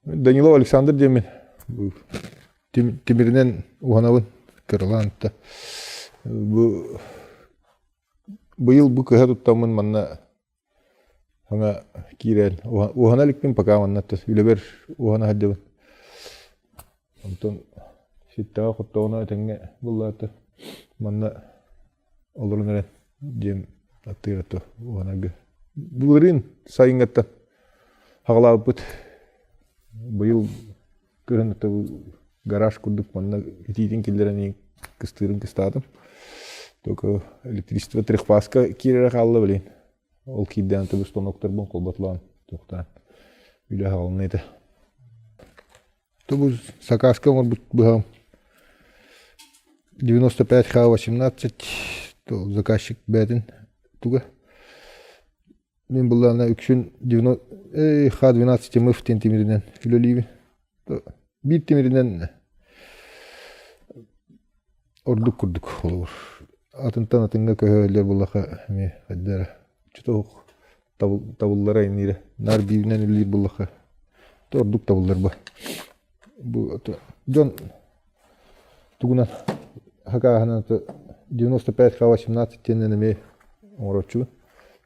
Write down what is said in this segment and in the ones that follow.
Данилов Александр диэммин тимиринэн уһанабын кыралаан да бу быйыл бу кыһа туттаммын манна саҥа киирэн уһана иликпин пока манна үлэбэр уһана сылдьабын онтон ситтэҕэ хоттоҕуна этэҥҥэ буллаата манна олорон эрэн дьиэм аттыгар уһанарга былырыын сайыҥҥыттан хаҕалаабыппыт быйыл кыһын гараж курдук манна итиитин киллэрэн кыстыырын кыстаатым только электричество трехфазка киирэрэ хаалла билин ол киирдээн тыбыс станоктарбын холботлоон туохтаан үлэ хаҕалына этэ Бу сакааска оҥорбут быһаҕым 95 Х18 заказчик бэйэтин туга. Мин былаана үксүн Х12 МФ диэн тимиринэн үлэлиибин. Биир тимиринэн ордук курдук холобур. Атынтан атыҥҥа көһөллөр буоллахха эмиэ хайда эрэ чутоох табыллара иниирэ. Наар бииринэн үлэлиир буоллахха ордук табыллар бу. Бу дьон тугунан хакааһынан 95 Х18 диэнинэн эмиэ оҥороччубун.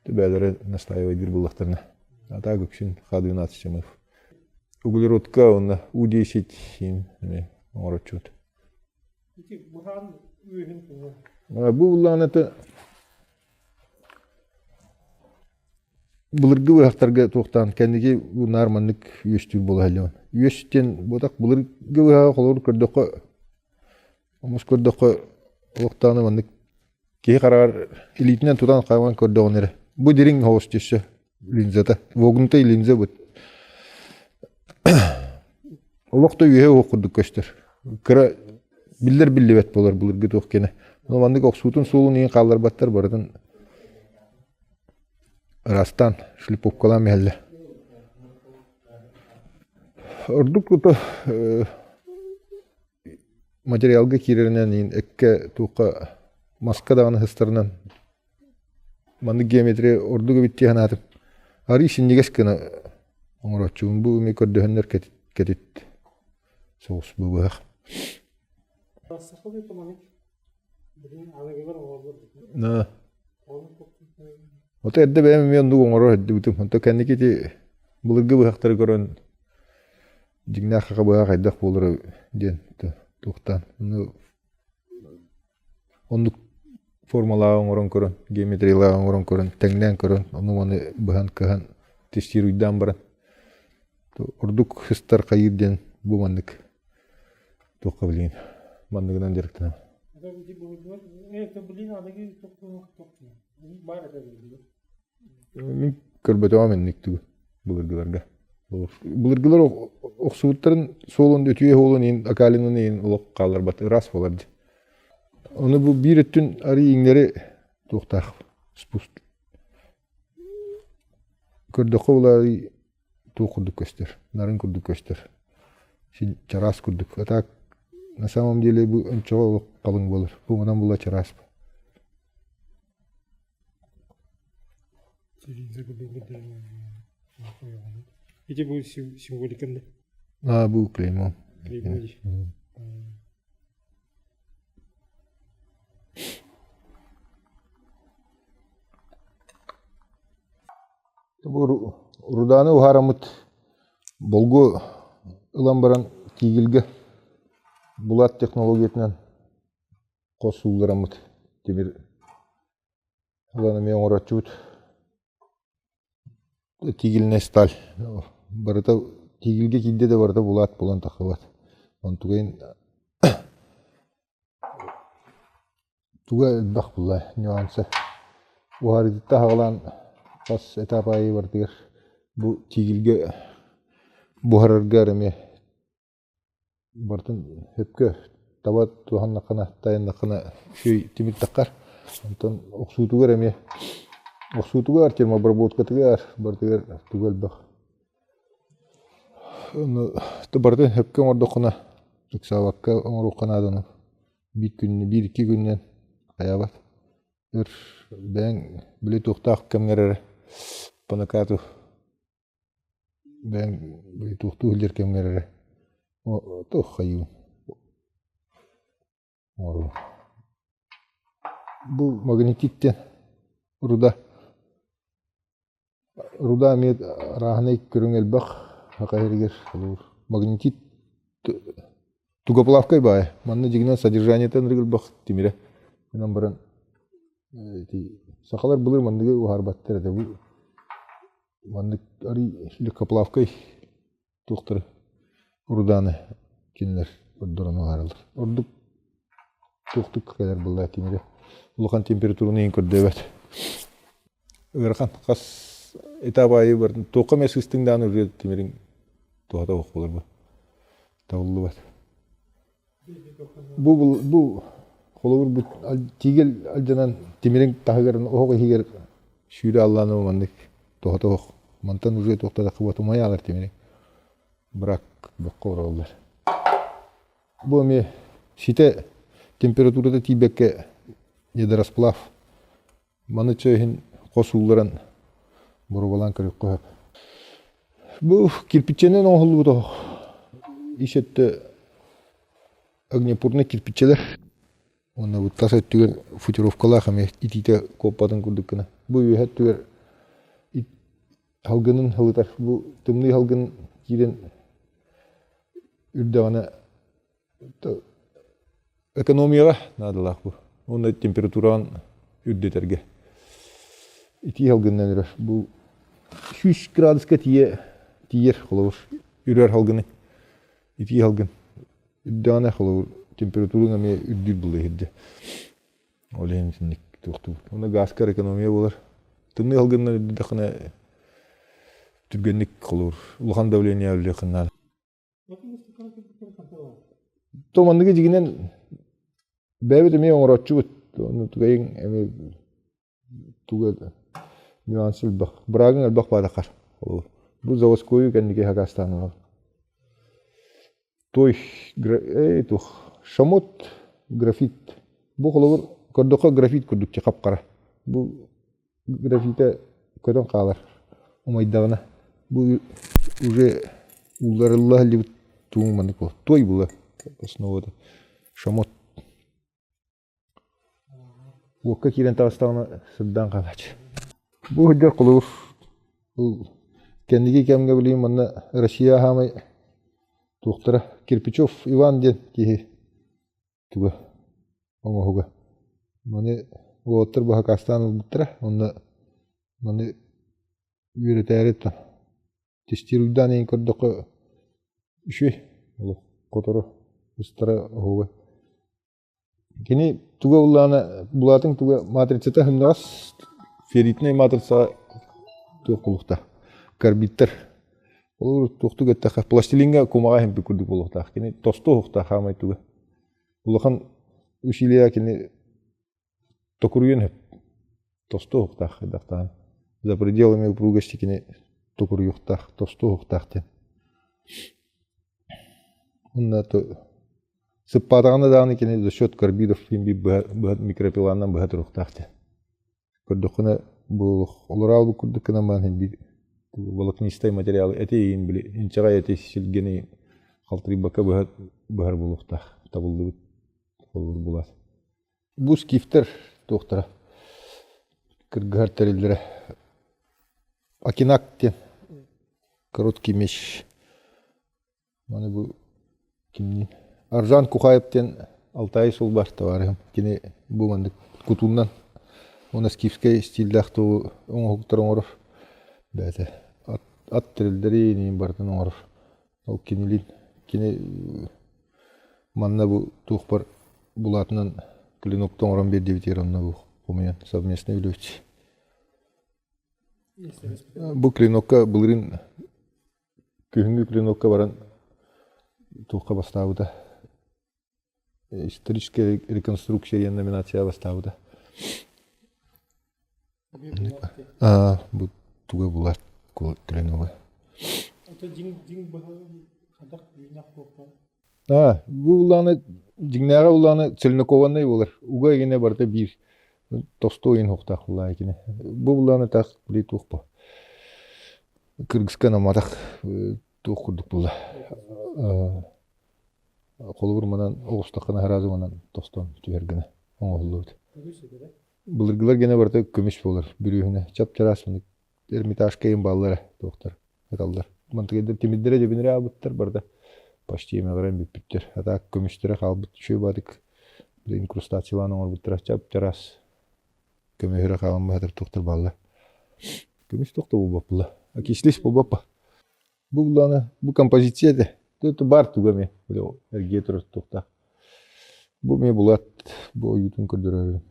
Бээлэрэ настаивайдыыр буоллахтарына. А так үксүн Х12 чымыв. Углеродка уонна У10 эмиэ оҥороччубут. Ити быһаан үөһүн туһунан. Бу буллаҕына это Былыргы быһахтарга туохтаан кэнники наар маннык үөстүүр буола сылдьабын. Үөс диэн буотах былыргы быһаҕы холобур көрдөххө, омос көрдөххө олохтоону маннык киһи хараҕар илиитинэн тутан хааман көрдөҕүнэ эрэ бу дириҥ оҕус түссе линзата вогнутый линза бут олох да үөһэ уһук курдук көстөр. Кыра биллэр биллибэт буолар былыргы туох киэнэ. Маннык охсуутун суолун иһин хаалларбаттар барытын Ыраастаан, шлифовкалаан иһэллэр. Ордук ото материалга киирэринэн иин эккэ туохха маска даҕаны сыстарынан маннык геометрия ордук эбит дии санаатым. Арыый синньигэс гына оҥорооччубун бу эмиэ көрдөһөннөр кэтит кэтит соҕус бу быһах. Сахалыы маннык Ото эрдэ бэйэм эмиэ оннук оҥорор эрдибитим. Онто кэнники ити былыргы быһахтары көрөн дьиҥнээх хаха быһа хайдах буолара диэн туохтаан оннук формалааҕы оҥорон көрөн, геометриялааҕы оҥорон көрөн, тэҥнээн көрөн, ону-маны быһан кыһан тестируйдаан баран ордук сыстар хайыыр диэн бу маннык Туохха билигин манныгынан дьарыктанабын. Мин көрбөтөҕүм инник тугу былыргыларга. Былыргылар охсубуттарын суолун үтүө суолун иһин Акалинын иһин олох хаалларбат ыраас буолар дии. Ону бу биир өттүн арый иҥнэри туохтаах спуск көрдөххө була туох курдук көстөр, нарын курдук көстөр. Син чараас курдук. А так на самом деле бу ончоҕо олох халыҥ буолар. Бу онон була чараас. Ити бу символиканды. А, бу клеймо. Клеймо. Бу руданы уһаараммыт болгу ылан баран тиигилгэ Булат технологиятынан хос сууллараммыт тимир ылан эмиэ оҥорооччубут. Тигильнэй сталь барыта тигилгэ киирдэ да барыта булаат буолан тахсыбат. Онтугайын Туга элбэх буолла нюанса. Уһаарыытыттан аҕалаан хас этап аайы барытыгар бу тигилгэ буһарарга эрэ эмиэ барытын сөпкө таба туһаннаххына, тайаннаххына үчүгэй тимиртэххэр. Онтон охсуутугар эмиэ охсуутугар, термообработкатыгар барытыгар туга элбэх. Ону барытын сөпкө оҥордоххуна, ыксаабакка оҥоруохха нааданы Биир күн, биир-икки күнүнэн хайаабат. Өр бэйэҥ били туохтаах кэмҥэр эрэ по накату. Бэйэҥ туохтуу сылдьар кэмҥэр эрэ туох хайыыбын оҥоробун. Бу магнитит диэн руда. Руда эмиэ арааһынай көрүҥ элбэх саха сиригэр холобур магнитит тугоплавкай баайа. Манна дьиҥинэн содержаниета ынырык элбэх тимирэ. Гынан баран ити сахалар былыр манныгы уһаарбаттар этэ. Бу маннык арый легкоплавкай туохтары руданы кинилэр ордорон уһаараллар. Ордук туохтук кэлэр буолла тимири улахан температураны иһин көрдөбөт. Ыарахан хас этап аайы бардын туохха эмэ сыстыҥ даҕаны уже тимириҥ туһата суох буолар бу. Табыллыбат. Бу бу холобур бу тигэл алдьанан тимириҥ таһыгар оһох иһигэр сүүрэ аллаана маннык туһата суох. Мантан уже туохта да умайа аҕар тимириҥ. Брак бокко ороллор. Бу эмиэ ситэ температурата тиийбэккэ недорасплав. Маны чөйүн хос уулларан боруобалаан көрүөххэ сөп. Бу кирпиччэнэн оҥоһуллубут оһох. Ис өттө огнепорный кирпиччэлэр. Уонна бу тас өттүгэр футировкалаах эмиэ итиитэ куоппатын курдук гына. Бу үөһэ өттүгэр Салгынын һылытар. Бу тымныы салгын киирэн үрдэҕинэ экономияҕа наадалаах бу. Уонна температураҕын үрдэтэргэ. Итии салгынынан үрэр. Бу 100 градуска тиийэ тиийэр холобур үрэр салгыны. Итии салгын үрдэҕинэ холобур температураҥ эмиэ үрдүүр буолуо иһирдьэ. Ол иһин итинник туохтуур. Уонна гааскар экономия буолар. Тымныы салгынынан үрдэххинэ түргэнник холуур. Улахан давление үллүөххүн наада. То манныгы дьигинэн бэйэбит эмиэ оҥорооччубут. Ону тугайыҥ эмиэ туга нюанс элбэх. Быраагыҥ элбэх баадахар. Бу заводскую кэнники хакастаан ылабын. Той туох шамот графит. Бу холобур көрдөххө графит курдук хап-хара. Бу графита көтөн хаалар умайдаҕына. Бу уже уулларылла сылдьыбыт тууҥ маннык буолар. Той буолар основата. Шамот. Уокка киирэн таҕыстаҕына сырдаан хаалааччы. Бу сылдьар холобур бу кэнники кэмҥэ билигин манна Россия хаамай туохтара Кирпичев Иван диэн киһи туга оҥоһуга. Маны уолаттар бу хакастаан ылбыттара уонна маны үөрэтээри Тестируйдаан иһин көрдөххө үчүгэй олох хоторо ыстара оһуобай. Кини туга буллаҕына булаатыҥ туга матрицата сымнаҕас ферритнэй матрицаҕа туох буолуохтаах карбидтар ол туохтук эттэххэ пластилиҥҥа кумаҕа иһимпит курдук буолуохтаах кини тосту уһуктаах хаамай туга улахан усилия кини токуруйан сөп тосту уһуктаах хайдахтаан за пределами упругости кини токуруйуохтаах тосту уһуктаах диэн уонна Сыппаатаҕына даҕаны кини за счет карбидов диэн биир быһа, быһа микропиланан быһа туруохтаах диэн. Көрдөххүнэ бу олораал курдук гынан баран биир волокнистай материалы эти иин били инчэҕэй эти силгэни халтарыйбакка быһа быһар буолуохтаах табыллыбыт холобур булаас. Бу скифтэр туохтара кыргыһар тэриллэрэ Акинак диэн короткий меч Маны бу кимниин Аржан Кухаев диэн Алтаай суолбар табаарыһым. Кини бу маннык кутуунан уонна скифскэй стиллээх тугу оҥоһуктары оҥорор. Бэйэтэ ат, ат тэриллэри иин барытын оҥорор. Ол кинилиин кини манна бу туохпар булаатынан клинокты оҥорон биэрдибитигэр онно бу хомуйан совместный үлэбит. Бу клинокка былырыын Күһүҥҥү клинокка баран туохха бастаабыта историческая реконструкция диэн номинацияҕа бастаабыта. Аа, бу туга булар клинога. Аа, бу улааны дьиҥнээҕэ улааны целинокованный буолар. Уга игинэ барыта биир тосту ойун хуохтаах булаа икини. Бу улааны таах били туох бу. Кыргызка анамматах туох курдук буолла. Холобур манан оҕустаххына сразу манан тостон түһэр гына оҥоһуллубут. Былыргылар гына барыта көмүс буолар бүрүөһүнэ чап-чараас маннык Эрмитажка иһин бааллара туохтар ыталлар. Мантыгайдар тимирдэрэ дьэбинирэ аабыттар барыта почти эмэҕирэн бүппүттэр. А так көмүстэрэ хаалбыт үчүгэй баатык инкрустациялаан оҥорбуттара чап-чараас көмүһүрэ хаалан баһатар туохтар бааллар. Көмүс туох да буолбаппыла. Окислись буолбаппа. Бу буллаана бу композиция этэ. Это бар туга эмиэ эргийэ турар туохтаах. Бу эмиэ булат бу ойуутун көрдөрөрүн.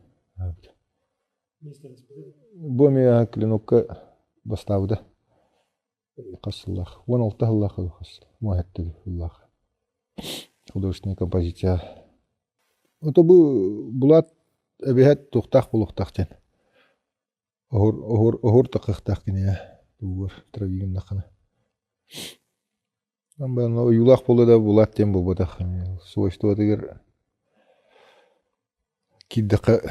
Бу эмиэ клинокка бастаабыта хас сыллаах 16 сыллаах хас муоһэттэ сыллаах художественная композиция. Ото бу Булат эбиһэт туохтаах буолуохтаах диэн оһур оһур оһур тахыахтаах кинигэ тугугар травигыннаххына. Ойуулаах буолла да Булат диэн буолбатах свойствотыгар киирдэххэ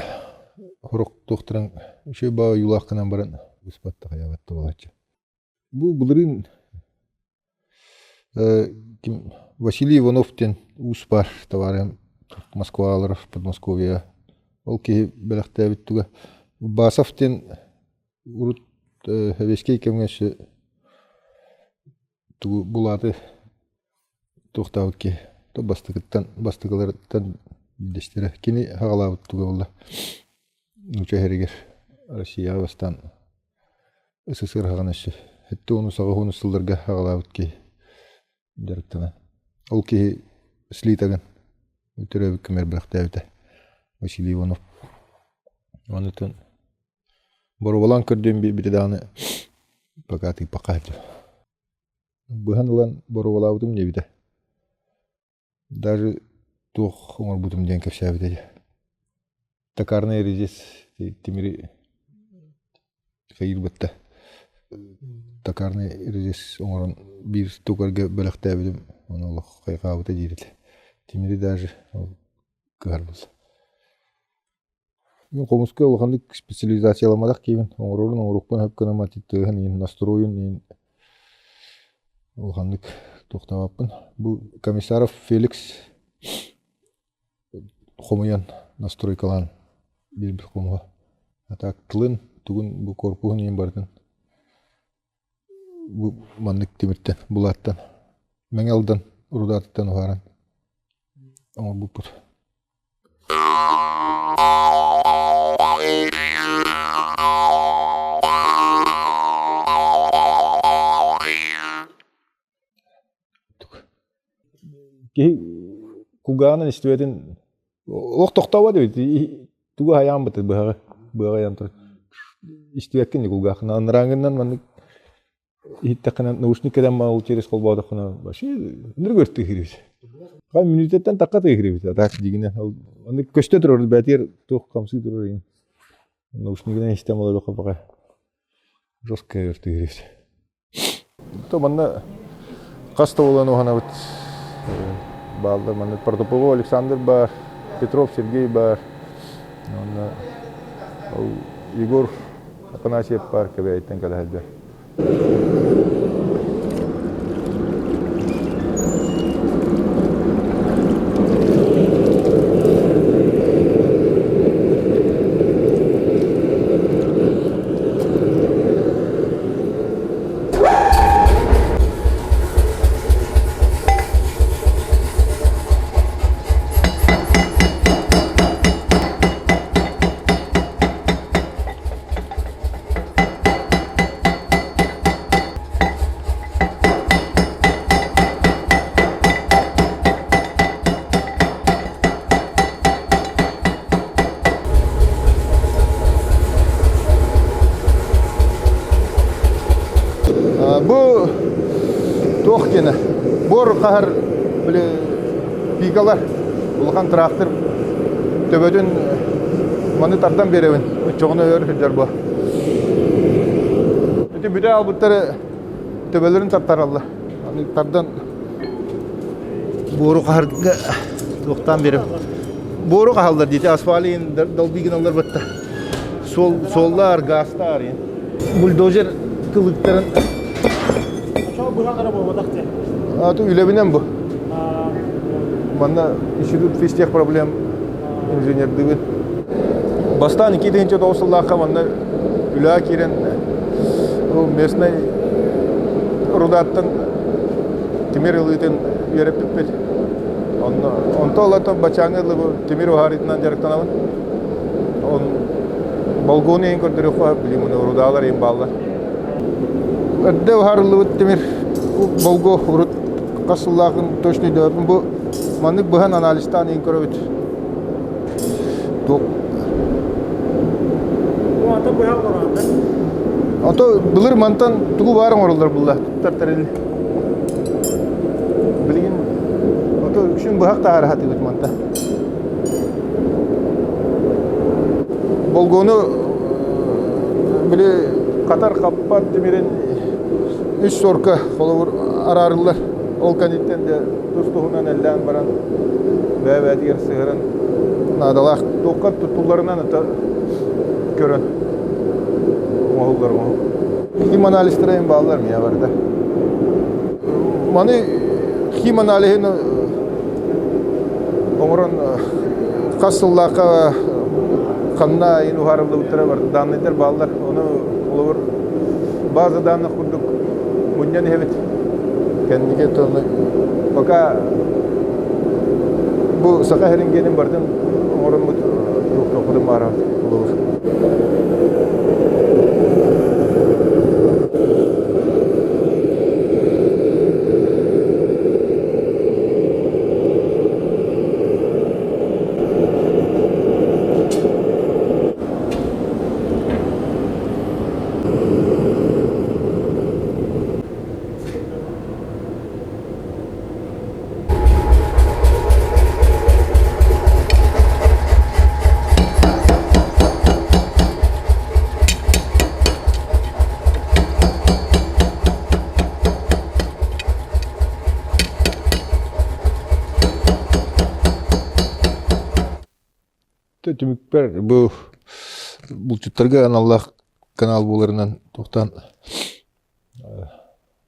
сорох туохтарын үчүгэй баҕа ойуулаах гынан баран быспаттах айаабат да буолааччы. Бу былырыын ким Василий Иванов диэн уус баар табаарыһым Москваҕа олорор Подмосковьеҕа. Ол киһи бэлэхтээбит туга Басов диэн урут сэбиэскэй кэмҥэ өссө тугу булааты туохтаабыт киһи то бастакыттан бастакыларыттан биирдэстэрэ кини аҕалаабыт туга буолла нуучча иһэригэр Россияҕа бастаан СССР хаҕан өссө 70-80 сылларга аҕалаабыт киһи дьарыктанан ол киһи слитогын төрөөбүт кэмэр бэлэхтээбитэ Василий Иванов онутун Боруобалаан көрдүөн биэрбитэ даҕаны пока тыыппакка сылдьар. Быһан ылан боруобалаабытым диэбитэ. Даже туох оҥорбутум диэн кэпсээбитэ дии. Токарный резец тимири хайыырбытта. Токарный резец оҥорон биир токарга бэлэхтээбитим, ону олох хайҕаабыта диир этэ. Тимири даже кыһарбыт. Мин хомуска улаханнык специализацияламматах киһибин, оҥорорун оҥоруохпун сөп гынан тыаһын иһин, настройун иһин улаханнык туохтаабаппын. Бу Комиссаров Феликс хомуйан, настройкалаан биэрбит хомуһа. А так тылын, тугун бу корпуһун иһин барытын бу маннык тимиртэн, булааттан, Мэҥэ Алдан рудаатыттан уһааран оҥорбуппут. Киһи кулгааҕынан истибэтин олох тохтообот эбит тугу аһайаан бытый быһаҕы быаҕа айан турар истибэккин кулгааххынан анарааҥҥынан маннык Иһиттэххинэ наушник кэлэн маал через холбоотоххуна вообще ынырык өр тыаһыыр Хай мүнүүтэттэн тахха тыаһыыр эбит а так дьиҥинэн ол аны көстө турар бээтигэр туох хамсыы турар иһин наушнигынан истэн олоруохха баҕа жестко өр тыаһыыр эбит. То манна хас да буолан уһанабыт бааллар манна Протопопов Александр баар, Петров Сергей баар, уонна ол Егор Афанасьев баар Кэбээйиттэн кэлэ сылдьар. Бу туох диэнэ буор хаһар били пикалар улахан трактор төбөтүн маны тардан биэрэбин оччоҕуна өр сылдьар буо ити бүтэ албыттары төбөлөрүн тартараллар аны тардан буору хаһарга туохтаан биэрэбин буору хаһаллар диити асфальт иһин долбии гыналлар батта суол суоллаар гаастаар иһин бульдозер кылыктарын. быһах эрэ буолбатах дии. А, үлэбинэн бу. Манна институт физтех проблем инженердыыбын. Бастаан 2009 сыллаахха манна үлэҕэ киирэн местнай рудаттан тимир ылыытын үөрэппиппит. Онно онто олото бачааҥҥа дылы бу тимир уһаарыытынан дьарыктанабын. Он болгуону иһин көрдөрүөххэ билим рудалар иһин бааллар. Эрдэ уһаарыллыбыт тимир болгуо урут хас сыллаахын точно өйдөөбөппүн. Бу маннык быһан анализтаан иһин көрөбүт. Туох Ата быһа оҥорооннор. Ото былыр мантан тугу баар оҥороллор булла туттар тэрил. Билигин ото үксүн быһах таһаара сатыыбыт мантан. Болгуону били хатар хаппат тимирин үс сорка холобур араарыллар. Ол кэнниттэн дьэ тус-туһунан эллээн баран бэйэ-бэйэтигэр сыһыаран наадалаах туохха туттулларынан это көрөн оҥоһуллар оҥоһук. Хим анализтара им бааллар миэ барыта. Маны хим аналиһын оҥорон хас сыллаахха ханна ин уһаарыллыбыттара бар данныйдар бааллар. Ону холобур база данных курдук мунньан иһэбит. Кэнники тонну пока бу саха эрингенин бардын оҥороммут туохтуохпутун баарабыт холобур. Түмүкпэр бу булчуттарга аналлаах канал буоларынан туохтаан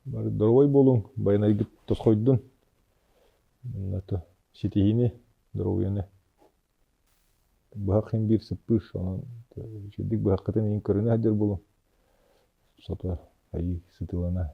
Бары доруобай буолуҥ, байанайгыт тосхойдун. Ситиһиини, доруобуйаны. Быһах иһин биир сыппыыр, онон үчүгэйдик быһаххытын иһин көрүнэ сылдьар буолуҥ. Сото айыы сытыылана.